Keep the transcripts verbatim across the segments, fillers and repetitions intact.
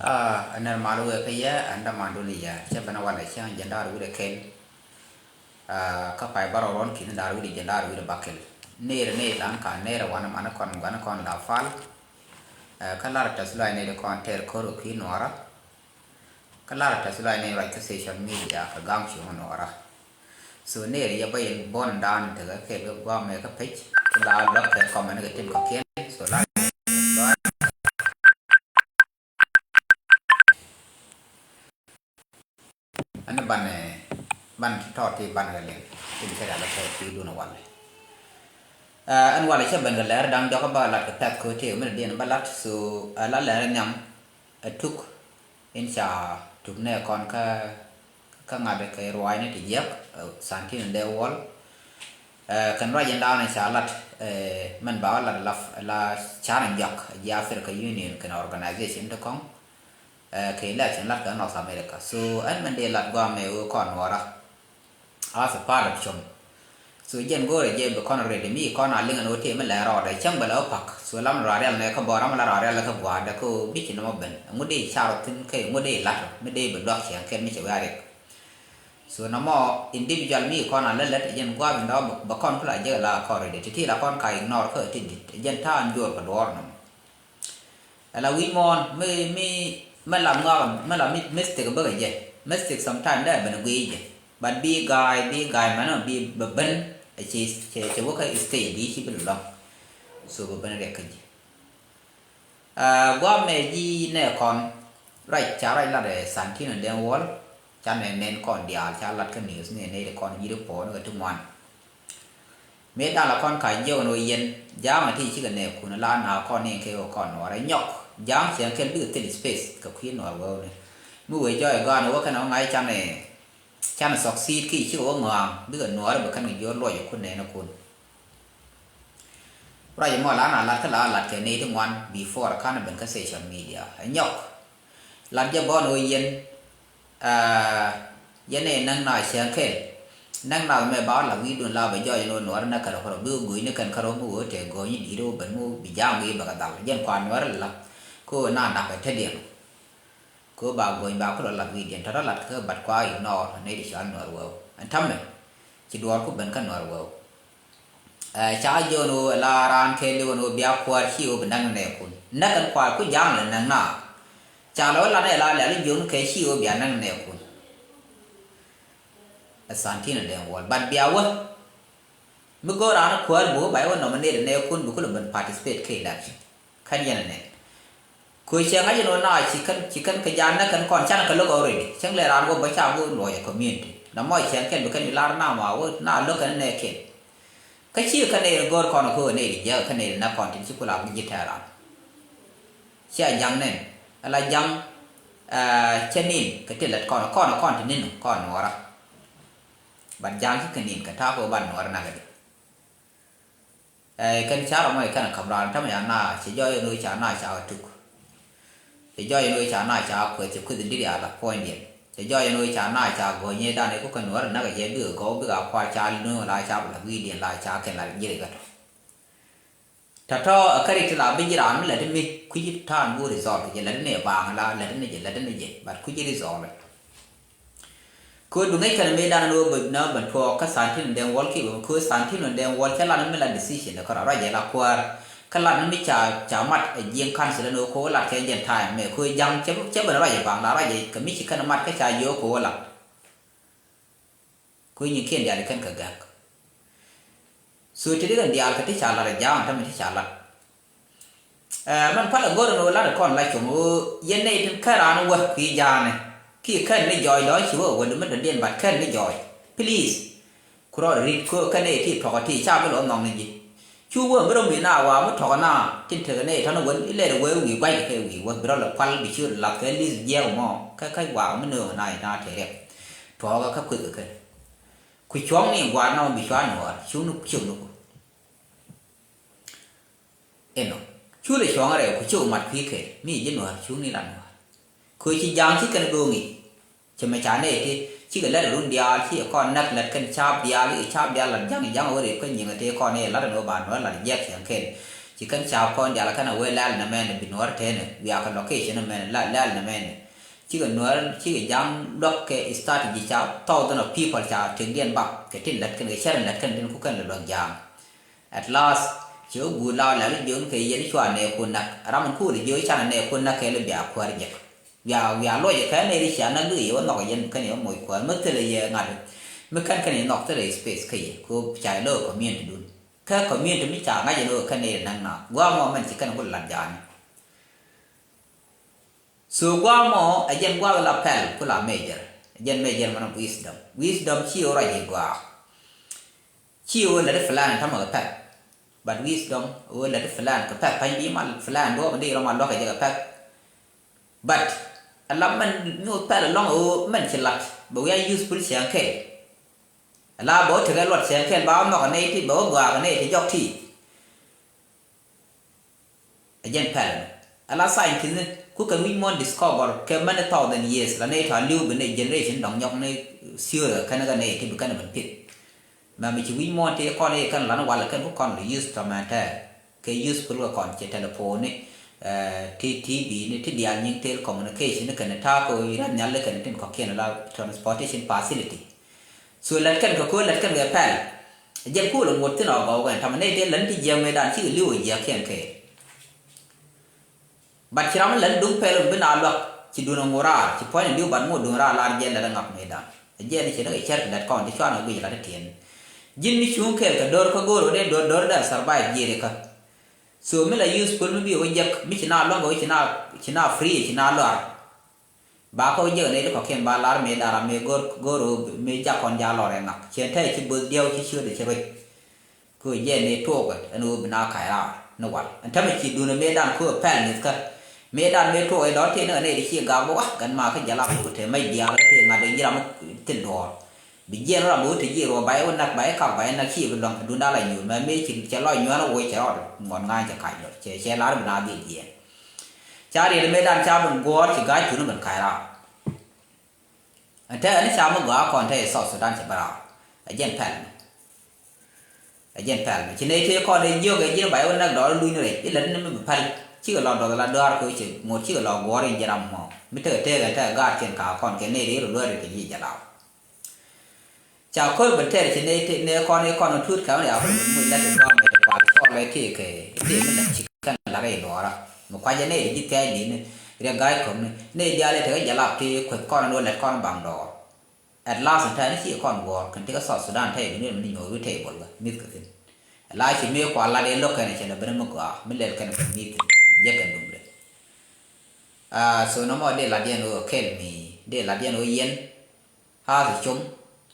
Aa, ɛn nɛr mal wëë kä yɛ, ɛn dämandun yɛ, cä ben a walɛ cäŋ jiɛn da̱r wi̱cdɛ kɛl. Aa, kä pay bärɔw ruɔ̱n ki̱n da̱r wi̱cdɛ jiɛn da̱r wi̱cdɛ bäkɛl. Nɛɛr nɛy lan ka nɛɛr wanɛ manɛ kɔn guanɛ kɔn la pal. Aa, kä lar tɛth lɔac nɛy di kɔn tɛɛr ko̱r kɛ kui̱ nuɔɔrä. Kä lar tɛth lɔac nɛy ruac kä social media kɛ gaŋ cuŋ nuɔɔrä. So nɛɛr yɛ bä yɛn buɔ̱n dan tekɛ kɛ bi guamɛ kä pec ti la luäk kɛ kɔmɛn kɛ tim kɔ̱kiɛn. So lar tɛth lɔac ɛn banɛ, banɛ ti tɔt ti banɛ kɛ liŋ tin kɛ rial kɛ ti dun walɛ. Ɛn walɛ cɛ ben kɛ lɛr daŋ jɔk ba lat kɛ pɛth kɛ ti min diɛn ba lat. So ɛ la lɛr nhiam. Ɛ tuk in ca tuk nɛ kɔn kä, kä ŋa̱t kɛ ruaacni ti jiäk, ɛ, Santino Deng Wol. Ɛ, kɛn ruac in da̱a̱n ca lat, ɛ, mɛn ba wä lat la, la can in jɔak ji̱ Africa Union kɛn organization ti kɔŋ, ɛ, kɛ election lat kɛ North America. So ɛn mɛn dee lat guamɛ wee kɔn nuɔra. As a part of com. So jɛn go̱o̱rɛ jɛ bi kɔn ready mi kɔn a liŋ ɛn ɣöö tëë mi lɛ rɔɔdɛ cäŋ bɛ lɛ wä pak. So lam rɔɔdial nɛ kä bɔɔr ram la rɔɔdial kä gua̱a̱dɛ kä ɣöö mi ci nɔmɔ ben. Ŋut dee car ɔ thi̱n kä ŋut dee lat ɔ mi dee bi luak cɛŋ kɛn mi cɛ wiaa riɛk. So nɔmɔ individual mi kɔn a lät lät jɛn gua̱a̱th in dɔ̱ bɛ kɔn kula jɛ la kɔn ready ti ti la kɔn ka ignore kä ti dit jɛn ta̱a̱ in jo̱o̱r kɛ duɔ̱ɔ̱r nɔmɔ. Ala wi̱i̱ muɔ̱ɔ̱n mi, mi, mi la ŋɔak, mi la mi, mistake bäkɛ jɛ. Mistake sometime dee ben guiy jɛ. But bi ga̱a̱y, bi ga̱a̱y mɛn bi bɛ ben, ci, ci, ci wä kä stage bi ci bi lɔ̱ŋ. So bɛ ben riɛk kä ji̱. Aa, guamɛ ji̱ nɛ kɔn, ruac ca ruac lat ɛ Santino Deng Wol, ca nɛ nɛn kɔn diaal, ca lat kä news ni nɛ di kɔn ji̱ di puɔ̱n kɛ ti ŋuan. Mëë da̱ŋ la kɔn ka jiök ɛn ɣöö yɛn ja̱a̱ŋ a ti cikɛ nɛɛkun la na kɔn ni kɛ ɣöö kɔn nuɔɔrɛ nyɔk. Ja̱a̱ŋ cɛ kɛl bikɛ thil space kɛ kui̱ nuɔɔr wewni. Mi wee jɔɔc gɔaa ni wä kɛn ɣöö ŋa̱c canɛ, canɛ succeed ki cikɛ wä ŋɔ̱a̱ŋ bikɛ nuɔɔrɛ bi kɛn kɛ jiöör luɔc ikun nɛɛnɛkun. Ruac mɔ la na lat kä la lat kɛ nɛy ti ŋuan before kanɛ ben kä social media. Ɛ nyɔk. Lat jɛ bɔn ɣöö yɛn, aa, yɛn ɛ näŋ na cäŋ kɛl. Näŋ na mɛ ba la wi̱i̱dun la bɛ jɔɔc ni ɣöö nuɔɔr nɛ kärɔ kärɔ bikɛ go̱o̱cni kɛn kärɔ mi ɣöö tɛ go̱o̱cni di̱i̱t ɣöö ben mi bi ja̱a̱ŋ bi bɛ kɛ dhal. Jɛn kua nuɔɔr la kä ɣöö na da̱k kɛ tetdiɛn. Kɛ ɣöö ba go̱o̱cni ba kulɔ lat wi̱i̱diɛn tɔ̱tɔ̱ lat kä bat kua ignore nɛy ti cɔal nuɔɔr wee. Ɛn ta̱mɛ ci duɔɔr ku ben kä nuɔɔr wee. Ɛ, ca jiɔn ɣöö la raan kɛɛliw ɛn ɣöö bia kuäär ci ɣöö bi näk nɛɛkun. Näk ɛn kua̱r ku ja̱a̱ŋ lɛ näk na. Ca lɛ wä lat ɛ la lɛl jiɔn kɛ ci ɣöö bia näk nɛɛkun. Ɛ Santino Deng Wol. But bia wä. Mi go̱o̱r raan kuäär bi wä ba wä nominate nɛɛkun bi kulɛ ben participate kɛ election. Kän yɛn ɛ nɛn. Kö cɛ ŋa̱c ɛn ɣöö na ci kän, ci kän kɛ ja̱a̱n nä kän kɔn canɛ kɛ lo̱k already. Cäŋ lɛ raan wä bä ca wä luɔc ɛ community. Na mɔc cɛn kɛn bi kɛn bi lar na ma wä na lo̱k kɛn nɛ kɛn. Kä ci kän nɛ go̱o̱r kɔn kö nɛ di jiäk kän nɛ di nä kɔn tin ci kula bi ji̱ tɛɛr raan. Cia ja̱ŋ nɛn. Ala ja̱ŋ, ɛ, cɛ nin kɛ ti lät kɔn, kɔn, kɔn ti nin kɔn nuɔra. Bat ja̱ŋ ci kɛ nin kɛ ta̱a̱ kɛ wä ban nuɔra nak di. Ɛ, kɛn ca rɔ mɔ ikɛn kam raan tämɛ ca na, cɛ jɔɔc ɛn ɣöö ca na ca tuk. Cɛ jɔɔc ɛn ɣöö ca na ca kueth, cɛ kueth in di̱t ya la puɔ̱nydiɛn. Cɛ jɔɔc ɛn ɣöö ca na ca gɔ̱ny ëëdan ëë ku kɛn nuɔ̱ɔ̱r näk ɛ jɛ bikɛ gɔw bikɛ a kuaar ca nööŋ la ca bi la wi̱i̱diɛn la ca kɛn la ji̱ rikɛ tɔ. Tɔ̱tɔ̱ ɛ käri ti la bi ji̱ raan mi lät mi kui̱ci ta̱a̱n bu result kɛ jɛ lät ni ɛ baaŋ la lät ni jɛ lät ni jɛ, but kui̱ci result. Kö duŋ ŋäc kɛn mëëdan ni wä bä na bä tuɔɔk kä Santino Deng Wol ki wä kö Santino Deng Wol cä lat ni mi la decision kɛ rɔ ruac jɛ la kuäär. Kä lat ni mi ca, ca mat ɛ jiɛŋ council ni wä kö lat kɛ jɛn time mɛ kö ja̱ŋ cɛ, cɛ bä ni ruac jɛ baŋ la ruac jɛ kɛ mi ci kɛn mat kä ca jiök kö lat. Kö nyin kiɛn diaal kɛn kɛ gäk. So ti di kɛn diaal kɛ ti ca lat ɛ ja̱a̱ŋ tämɛ ti ca lat. Ɛ, mɛn kualɛ go̱r ɛn ɣöö lat ɛ kɔn la cuŋ ɣöö yɛn nɛy tin kɛn raan wä kui̱ ja̱a̱nɛ. Kiɛ kɛn ni jɔɔc lɔ ci wä wä di mi dɔ̱diɛn bat kɛn ni jɔɔc. Please. Ku rɔ rit kö kɛn nɛy ti tɔk ɛ ti ca bi lɔ nhɔk ni ji̱. Cu wä mi rɔ mi na wa mi tɔk ɛ na tin tekɛ nɛy tɔn wän ilɛr wee wi̱i̱ gua̱c kɛ wi̱i̱ wä bi rɔ lɛ kual bi ci rɔ lath kɛ li̱th jiɛk mɔ kɛ ka̱c waak mi nööŋ na i̱ na tëë riɛk. Tuɔɔk ɛ kä kueth kɛ kɛ. Ku cuɔ̱ŋ ni gua̱a̱r na wä bi cua̱ nuɔɔr cuŋ ni ciökni ku. Inɔ cu lɛ cuɔ̱ŋ rɛw ku ci wä mat kui̱ kɛɛl mi ji̱ nuäär cuŋni la nuäär. Kö ci ja̱a̱ŋ ci kɛn do̱o̱ŋ i̱ cɛ mɛ ca nɛy ti cikɛ lɛt run diaal ci kɔn näk lɛt kɛn caap diaal i̱ caap diaal lat ja̱ŋ ja̱ŋ wä rɛw kä nyiŋ tëë kɔn i̱ lat ɛn wä ba nuäär lat jiɛk cieŋ kɛɛl. Ci kɛn ca kɔn dial kɛn a wee lɛl nɛ mɛn bi nuɔr tɛnɛ wiakɛ location nɛ mɛn lɛl nɛ mɛn. Cikɛ nuɔr cikɛ jaŋ luɔk kɛ strategy ca thousand of people ca tëk diɛn bak kɛ tin lät kɛn kɛ cɛr in lät kɛn tin ku kɛn lɛ luɔk jaŋ. At last ci wä guur la lɛl jiön kɛ yɛn cua nɛ ku nak ram in ku lɛ jiö can nɛ ku nak kɛ lɛ bia kuɛr jɛk. Wia wia luɔc kɛ nɛ ri cia nak di yɛ wä nhɔk yɛn kɛn yɛ moc kuɛr mi thilɛ yɛ ŋat. Mi kɛn kɛn yɛ nhɔk thilɛ space kɛ yɛ ku ca yɛ lo̱k community dun. Kä community mi ca ŋa̱c ɛn ɣöö kɛn nɛy ɛ näk na gua̱a̱ mɔ mɛn ci kɛn ku lat ja̱a̱ni. So gua̱a̱ mɔ ɛ jɛn gua̱a̱ la pɛl ku la major. Ɛ jɛn major mɛn wisdom. Wisdom ci ɣöö ruac i̱ gua̱a̱. Ci ɣöö lät i̱ plan tamɛ kɛ pɛl. But wisdom ɣöö lät i̱ plan kɛ pɛl pa̱ny bi mal plan duɔ̱ɔ̱p in di rɔ mal luɔ̱k kɛ jɛ kɛ pɛl. But ɛ la mɛn nyuuth pɛl ɛlɔ̱ŋ ɣöö mɛn ci lat bɛ wi̱i̱ a useful ciaŋ kɛl. Ala bä wä tekɛ luɔt cɛ kɛl ba wä nhɔk ɛ nɛy ti bɛ wä gɔaa kɛ nɛy ti jɔk ti. Ɛ jɛn pɛl ɛmɛ ala scientist ni ku kɛn wi̱c muɔ̱ɔ̱n discover kɛ many thousand years la nɛy tɔ̱ a li̱w bi nɛy generation dɔ̱ŋ nyɔk ni theory kɛn kɛ nɛy ti bi kɛn ben pith. Mɛ mi ci wi̱c muɔ̱ɔ̱n ti kɔn i̱ kɛn lan wal kɛn ku kɔn lɛ use tɔmɛ tɛ. Kɛ useful kɛ kɔn cɛ telephone ni, eh, ti T V ni, ti diaal nyiŋ telecommunication ni kɛn ta̱a̱ kɛ ɣöö i̱ ran nhial ni kɛn tin kɔ̱kiɛn la transportation facility. So lät kɛn kɛ köö lät kɛn kɛ pɛl. Jɛn kööl ŋuɔ̱t thi̱n ɔ gɔw kɛn tamɛ nɛy tëë lät ti jiɛk mëëdan cikɛ li̱w ɛ jiɛk kiɛn kɛ. But ci ram mi lät duŋ pɛl bi na luak ci duun ŋuɔ̱t raar ci puɔ̱ny li̱w but ŋuɔ̱t duun raar lar jɛn lät ɛ ŋak mëëdan. Ɛ jɛn ci ni kɛ cɛr ti lät kɔn ti cuan kɛ guic lät ti tiɛn. Ji̱n mi cuŋ kɛɛl kɛ do̱r kä go̱o̱r wä dee do̱r do̱r dee survive jiɛɛri kä. So mi la useful mi bi wä jek mi ci na luak kɛ wä ci na ci na free ci na luar. Ba kä wä jiäk ni ti kɔ̱kiɛn ba lar mëë dara mëë go̱r go̱r ɣöö mëë jak kɔn ja lɔr ɛ ŋak ciɛ tɛy ci bo̱th diɛw ci ciöt ɛ ci ruec. Kɛ wä jiɛn ni tuɔɔk ɛn ɣöö bi na kac raar ni wal ɛn tämɛ ci duundɛ mëë dan kɛ wä pɛl mi̱thkä. Mëë dan mëë tuɔɔk ɛ dɔ̱r tëë ni ɣän ɛ ti ci gak bä wa gɛn ma kä jɛ lap kɛ te mɛc diaal kä tëë ŋa̱t ɛ ji̱ ram thil duɔ̱ɔ̱r. Bi jiɛn ram bä wä te jiɛn ruɔ ba ɛ wä nak ba ɛ kak ba ɛ nak ci bi luaŋ kɛ duundɛ ala nyuur mɛ mëë ci cɛ lɔc nyuɛn ɛ wä cɛ rɔɔd ŋuɔ̱n ŋa̱a̱ny cɛ kac lɔr cɛ cɛ lar bi na dhil jiɛn. Ca riɛt mëë dan ca ben guɔ̱ɔ̱r ci ga̱a̱c tun ben ka̱c raar. Ɛn te ɛn ca mi gɔaa kɔn te South Sudan ci bä raar. Ɛ jɛn pɛl mi. Ɛ jɛn pɛl mi ci nɛy tëë kɔn ɛ jiök ɛ ji̱n ba yɛ wä näk dɔɔr luny rɛc ilɛ ni mi bi päl. Cikɛ lɔ dɔth la dɔaar kɛ ci ŋot cikɛ lɔ guɔ̱ɔ̱r in ji̱ ram mɔ mi tekɛ tekɛ tekɛ gaatkiɛn ka̱a̱k kɔn kɛ nɛy rɛy rɔ luäär kɛ ji̱ jɛ law. Ca ko̱r ben tɛr ci nɛ nɛ kɔn i̱ kɔn in tuut kɛmɛ ya kɔn in muc lɛt in gɔm in kual cɔl lɛ ti kɛ ti mi lɛt ci kɛn la rɛy luɔra. Mi kuacɛ nɛ ri ji̱ thiac di̱n ni riɛk ga̱a̱c ko̱m ni nɛ diaal i̱ tekɛ jalap ti kueth kɔn in wä lɛt kɔn baŋ dɔɔr. At last in ta̱a̱ ni ci kɔn guɔ̱ɔ̱r kɛn ti kɛ South Sudan tɛy bi ni mi ni nyuɔ̱th wi̱i̱ tɛy bol kɛ mi̱th kɛ thi̱n. At last ci mëë kual lat in lo̱k kɛn cɛ lɛ ben mi gɔaa mi lɛl kɛn kɛ mi̱th kɛ jɛ kɛn duŋdɛ. Ah, so nɔmɔ dee lat yɛn ɣöö kɛl mi dee lat yɛn ɣöö yɛn. Hath com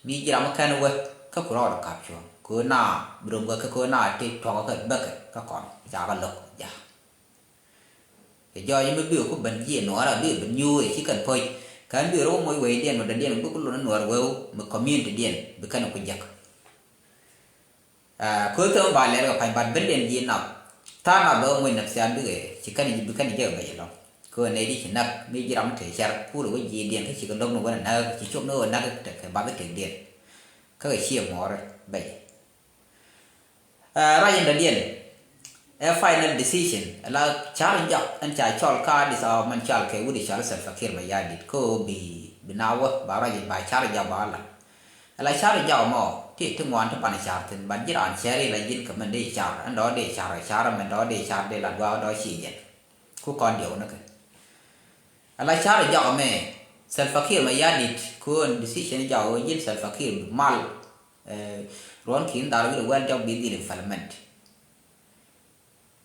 mi ji̱ ram mi kɛn wä kä ku rɔɔd kap cuɔ̱ɔ̱ŋ kɛ ɣöö na bi rom kɛ kɛ kɛ ɣöö na ti tuɔ̱kä kɛ bäkɛ kä kɔn ca kɛ lo̱k ja̱. Kɛ jɔɔc mi bi ku ben ji̱ nuɔɔrä bi ben nyuur ci kɛn poc kɛn bi rɔ wä moc wecdiɛn mi dɔ̱diɛn bi ku lun nuɔɔr weu mi community diɛn bi kɛn ku jek. Ah, köth kɛ mi ba lɛr kɛ pa̱ny bat ben diɛn ji̱ nath. Tha̱a̱ŋ nath bɛ wä moc nafsian bikɛ ci kɛn ji̱ bi kɛn ji̱ jek bɛ ci lɔ̱ŋ. Kɛ ɣöö nɛy di ci näk mi ji̱ ram te cɛr kur wä ji̱ diɛn kä ci kɛ lo̱k ni wä näk ci cop ni wä näk tekɛ bath tëk diɛn. Kä kɛ cië muɔɔri bɛ ji̱. Ah, ruac in dɔ̱diɛn ɛ final decision la car jɔak ɛn ca cɔl ka Addis Ababa man cɔal kɛ wut i̱ cɔal Salva Kiir Mayardit kä ɣöö bi bi na wä ba ruac in ba car jɔak ba wä la̱t. Ala car jɔak mɔ ti ti ŋuan ti pan car thi̱n bat ji̱ raan cɛɛr ila ji̱n kɛ mɛn dee car ɛn dɔ̱ dee car car mɛn dɔ̱ dee car dee la duaak dɔ̱ ci jɛn. Ku kɔn diɔw ni kɛ ala car jɔak mɛ Salva Kiir mɛ yadit ku ɣän decision jɔak ɣöö ji̱n Salva Kiir bi mal. Eh, ruɔ̱n ki̱n dhal wi̱r wɛl jɔak bi dhil implement.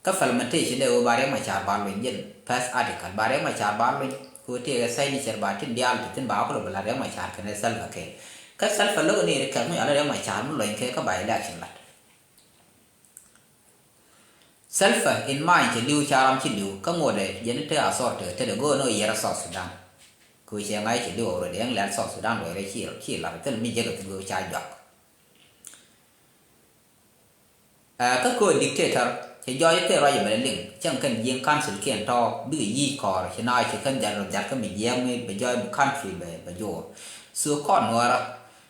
Kä implementation dee ɣöö ba Riek Machar ba luny jɛn first article ba Riek Machar ba luny. Kɛ ɣöö tëëkɛ signature ba tin diaal ti thin ba kulɛ bi la Riek Machar kɛnɛ Salva Kiir. Kä Salva lo̱k ni ri kɛk mi ala Riek Machar mi luny kɛ kä ba election lat. Salva in mind cɛ li̱w ca ram ci li̱w kä ŋuɔ̱tɛ jɛn te a thɔr te te de go̱o̱n ɣöö yɛrɛ South Sudan. Kɛ ɣöö cɛ ŋa̱c cɛ li̱w already ɛn lɛl South Sudan luɔc rɛ ci ci lat thil mi jek a thin ɣöö ca juak. Ɛ, kä köö dictator cɛ jɔɔc ɛ kɛ ruac ɛ bɛ lɛ liŋ cäŋ kɛn ji̱eŋ council kiɛn tɔ̱ bikɛ yic kɔɔr ci na ci kɛn jat rɔ jat kä mi jiɛɛk mi bɛ jɔɔc bi country bɛ bɛ joor. So kɔn nuɔɔrä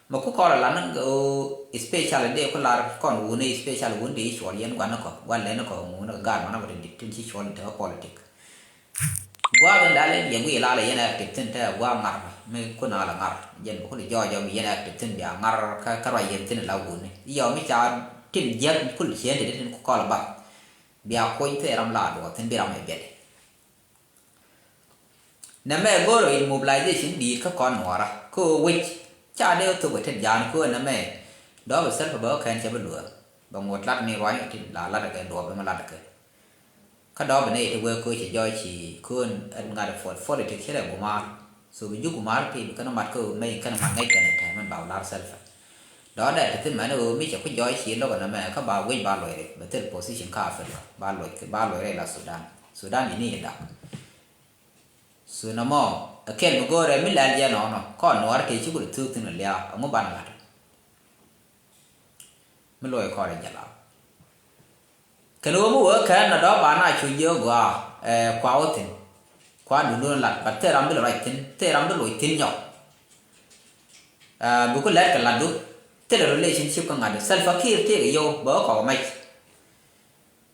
Mɛ ku kɔl a lan ni ɣöö especially dee ku lar kɔn wuni, especially wuni dee ci cuɔl yɛn gua̱n ni kɔ, gua̱n lɛn ni kɔ ŋuni kɛ gaat man ni kɔ ti dit tin ci cuɔl in te kä politik. Gua̱a̱th in dal in yɛn wi̱i̱ lal yɛn active thin te gua̱a̱th ŋar mi kun a la ŋar. Jɛn bi kul jɔɔc jɔɔc bi yɛn active thin bia ŋar kä, kä ruac yɛn thin la wuni. Yɔ mi ca tin jiäk kul cien ti di tin ku kɔl a bath. Bia kuny thil ram la duɔth thin bi ram ɛ biɛli. Nɛ mɛ go̱o̱r in mobilization di̱i̱t kä kɔn nuɔɔra kä ɣöö wec ca dee thok ɛ tet ja̱a̱n kä ɣöö nɛ mɛ dɔ̱ɔ̱p ɛ self bɛ ɣä kɛn cɛ bi luäär bɛ ŋot lat ni ruany ɛ tin la lat ɛ kɛ duɔ̱ɔ̱p ɛmɛ lat ɛ kɛ. Kä dɔ̱ɔ̱p ɛ nɛy ti wee kä ɣöö ci jɔɔc ci kä ɣöö ɛn ŋa̱t ɛ pol-, politik ci rɛ gumaar. So bi ji̱ gumaar ti bi kɛn mat kä ɣöö mɛ kɛn mat ŋäc kɛn ɛ tɛmɛn ba wä lar self. Dɔ̱ŋ dee te thi̱n mɛn ɣöö mi cɛ ku jɔɔc ci lo̱k ɛn ɛmɛ kä ba wec ba luɔc rɛy, bɛ thil position kä Africa, ba luɔc, ba luɔc rɛy la Sudan. Sudan ji̱ ni i̱ dak. So nɔmɔ, ɛ kɛl mi go̱o̱rɛ mi lɛl jɛ nɔnɔ, kɔn nuɔɔr tëë ci ku lɛ thuk thi̱n ɛ lia̱a̱, ɛŋu ban lat. Mi lo̱c kɔn ɛ jɛ la. Kɛn ɣöö mi wee kɛn nɔ dɔ̱ŋ ba na cu jiök gɔaa, ɛ, kua wä thi̱n. Kua dundun lat, but thil ram bi lɛ ruac thi̱n, thil ram bi loc thi̱n nyɔk. Ɛ, bi ku lɛt kɛ latdu, thilɛ relationship kä ŋa̱tdu. Salva Kiir tëëkɛ yio̱w, bɛ wä kɔk ɛ mac.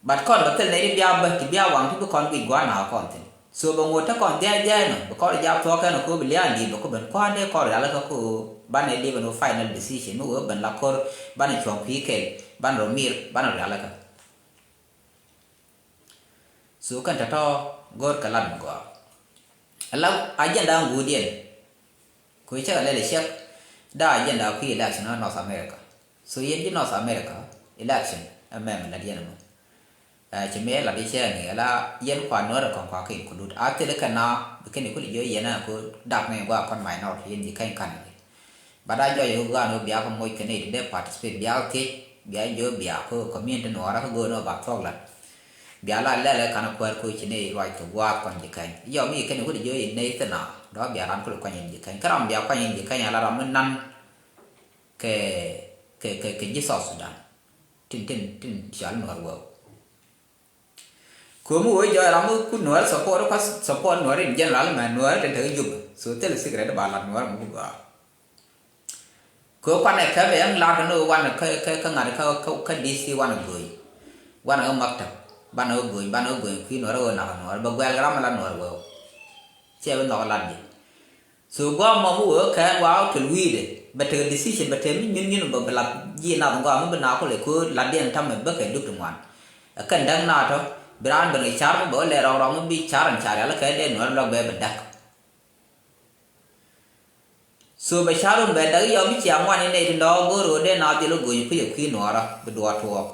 But kɔn bɛ thil nɛy ti bia bä, ti bia waŋ ti bi kɔn guic gua̱a̱r nakä kɔn thi̱n. So bɛ ŋot te kɔn dhia̱a̱c dhia̱a̱c nɔ, bi kɔn jap thuɔ̱k kɛn ɛ ko̱ bi lia̱a̱ li̱th bɛ ku ben kua̱r dee kɔn rial kä ko̱ banɛ li̱p ɛn wä final decision mi wee ben la ko̱r banɛ cuɔ̱ŋ kui̱ kɛl, banɛ rɔ mir, banɛ rial kä. So kɛn tɔ̱tɔ̱ go̱o̱r kɛ lat mi gɔaa. Ala agenda ŋuudiɛn. Ku cɛ kɛ lɛl ɛ cɛk da agenda kui̱ election ɛ North America. So yɛn ji̱ North America election ɛmɛ mi lat yɛn ɛmɔ. Ɛ, ci mëë lat i̱ cɛ ŋi̱i̱c ala yɛn kua Nuäärä kɔn kua kɛ include. A thilɛ kɛ na bi kɛn i̱ kul i̱ jiɔ yɛn ɛ ku dak ni gua kɔn minority yɛn ji̱ kɛny kan i̱. But a jɔɔc i̱ ku gaan i̱ bia kɛ moc kɛn i̱ ti dee participate bia kɛ thiec bia jiɔ bia ku community Nuäärä kä go̱o̱r ni ba thuɔk lat. Bia la lɛl ɛ kan kuäär ku ci ni ruac kɛ gua̱a̱th kɔn ji̱ kɛny. Yɔ mi kɛn i̱ kul i̱ jiɔ i̱ nɛy thina dɔ̱ bia ran kul kuany in ji̱ kɛny. Kä ram bia kuany in ji̱ kɛny ala ram mi nan kɛ, kɛ, kɛ, kɛ ji̱ South Sudan. Tin, tin, tin cɔal Nuäär wee. Ko̱mi wee jɔɔc ram mi ku Nuäär support, ka support Nuäär in general mɛ Nuäär tin te Juba. So thil secret ba lat Nuäär mi ku gɔaa. Kɛ kuanɛ kɛ bɛ yɛn lar kɛ ni wan kɛ, kɛ, kɛ ŋa̱t kɛ, kɛ, kɛ D C wan go̱o̱ny. Wan kɛ maktab. Ban kɛ go̱o̱ny, ban kɛ go̱o̱ny kui̱ Nuäär wee nak Nuäär. Bɛ guɛl kɛ ram mi la Nuäär wee. Cɛ bi nhɔk lat ji̱. So gɔaa mɔ mi wee kɛn wa hotel wi̱i̱dɛ bɛ tekɛ decision bɛ te mi nyun nyun bɛ bɛ lat ji̱ nath gɔaa mi bi na kulɛ ko̱o̱t latdiɛn tamɛ bä kɛ dup ti ŋuan. Ɛ kɛn däk na tɔ bi raan ben kɛ car mi bɛ wä lɛ rɔk rɔk mi bi car ɛn car yal kɛ dee Nuäär lɔk bɛ bɛ däk. So bɛ car wun bɛ däk yɔ mi cia ŋuan in nɛy ti nɔɔk go̱o̱r ɣöö dee na dhil wä go̱o̱ny kui̱ ɛ kui̱ Nuäärä bi duɔɔt tuɔɔk.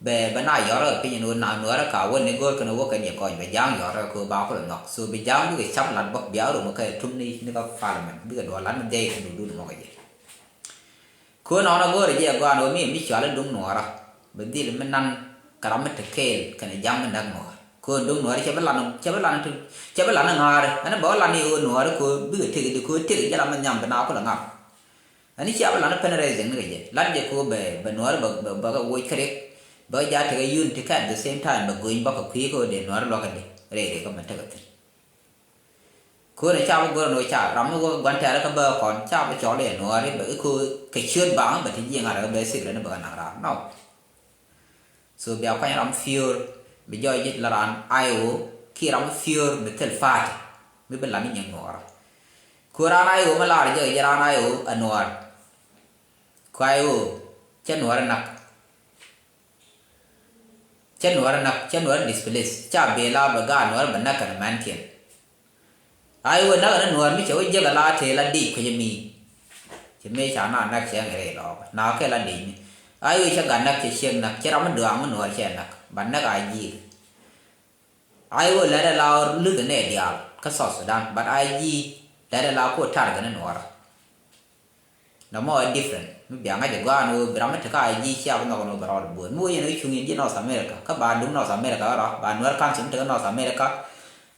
Bɛ, bɛ na yɔrä opinion wä na Nuäärä ka wä ni go̱r kɛn wä kɛ ni kɔny bɛ ja̱a̱ŋ yɔrä kɛ wä ba kulɛ nhɔk. So bi ja̱a̱ŋ bikɛ cap lat bä bia rum kɛ tum ni, ni kä parliament bikɛ duɔl lat ni dhia kɛ dudun mɔkɛ jɛ. Kɛ wä nɔnɔ go̱r jɛ gɔan wä mi, mi cual duŋ Nuäärä bɛ dhil mi nan kɛ ram mi te kɛɛl kɛn ja̱a̱ŋ mi näk Nuäärä. Kɛ wä duŋ Nuäärä cɛ bi lan, cɛ bi lan ti, cɛ bi lan ŋa̱a̱ri ɛn bɛ wä lan i̱ wä Nuäärä kɛ wä bikɛ tëk di kɛ wä tëk jɛ lam mi nhiam bi na kulɛ ŋa̱r. Ani cia bi lan pen rɛy dhiŋ ni kɛ jɛ lat jɛ ko bɛ, bɛ Nuäär bɛ, bɛ, bɛ kɛ woc kɛ rik bɛ kɛ ja tekɛ unity kɛ at the same time bɛ go̱ny bä kɛ kui̱ kɛ wä dee Nuäär luakä di rɛy rik kɛ mɛ tekɛ thi̱n. Ko̱n ca bi go̱r ni wä ca ram mi wä gua̱n tɛɛrɛ kɛ bä kɔn ca bi cɔl yɛ Nuäär bɛ i̱ ko kɛ ciöt baŋ bɛ ti jiɛŋ arɛ bɛ sik rɛ ni bɛ kɛ naŋ raar nɔ. So bia kuany ram fiör bi jɔɔc ji̱ la raan I O ki ram fiör bi thil pa̱a̱ti mi bi lat ni nyiŋ Nuɔɔrä. Ku raan I O mi lar jɛ jɛ raan I O ɛ Nuɔɔr. Ku I O cɛ Nuɔɔr nak. Cɛ Nuɔɔr nak, cɛ Nuɔɔr displace. Ca bela bɛ gaat Nuɔɔr bɛ nak kɛn mɛnkiɛn. Ai wee nak ni Nuɔɔr mi cɛ wee jiäk ala tëë la dic kuecä mi. Cɛ mëë ca na nak cɛ ŋɛr ilɔɔk na kɛ la dic mi. Ai wee cɛ gat nak cɛ ciek nak cɛ ram mi duaŋ mi Nuɔɔr cɛ nak. But nak a ji̱. Ai wee lɛt ala luth nɛ diaal kä South Sudan. But a ji̱ lɛt ala ko target ni Nuɔɔr. Nɔmɔ ɛ different. Mi bia ŋa̱c ɛ gɔaa ni wee bi ram mi tekä a ji̱ cia bi nhɔk ni wee bɛ rɔɔd buɔ̱ɔ̱t. Mi wee yɛn wee cuŋ yɛn ji̱ North America. Kä ba duŋ North America kä rɔ. Ba Nuɛr council mi tekä North America.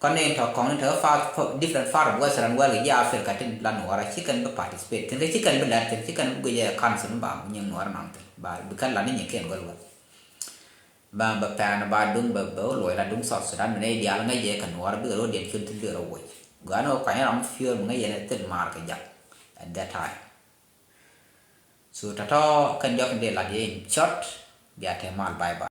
Kä ni tɔ̱ kɔŋ ni tekä far, far, different part of Western world kɛ ji̱ Africa tin la Nuɔrä. Ci kɛn bi participate. Tin kɛ ci kɛn bi lɛr tin. Ci kɛn bi guic ɛ council mi ba nyiŋ Nuɔrä naŋ tin. Ba bi kɛn la ni nyiŋ kiɛn guäl wä. Ba, ba pɛn ba duŋ ba, ba wä luɔc la duŋ South Sudan mi nɛy diaal ŋäc jɛ kɛ Nuɔrä bikɛ ro̱diɛn cul tin bikɛ rɔ woc. Gɔaa ni wä kuany ram mi fiöör mi ŋäc yɛn ɛ thil maar kɛ jak at that time. So tɔ̱tɔ̱ kɛn jɔk in dee lat yɛ in short. Bia te mal, bye bye.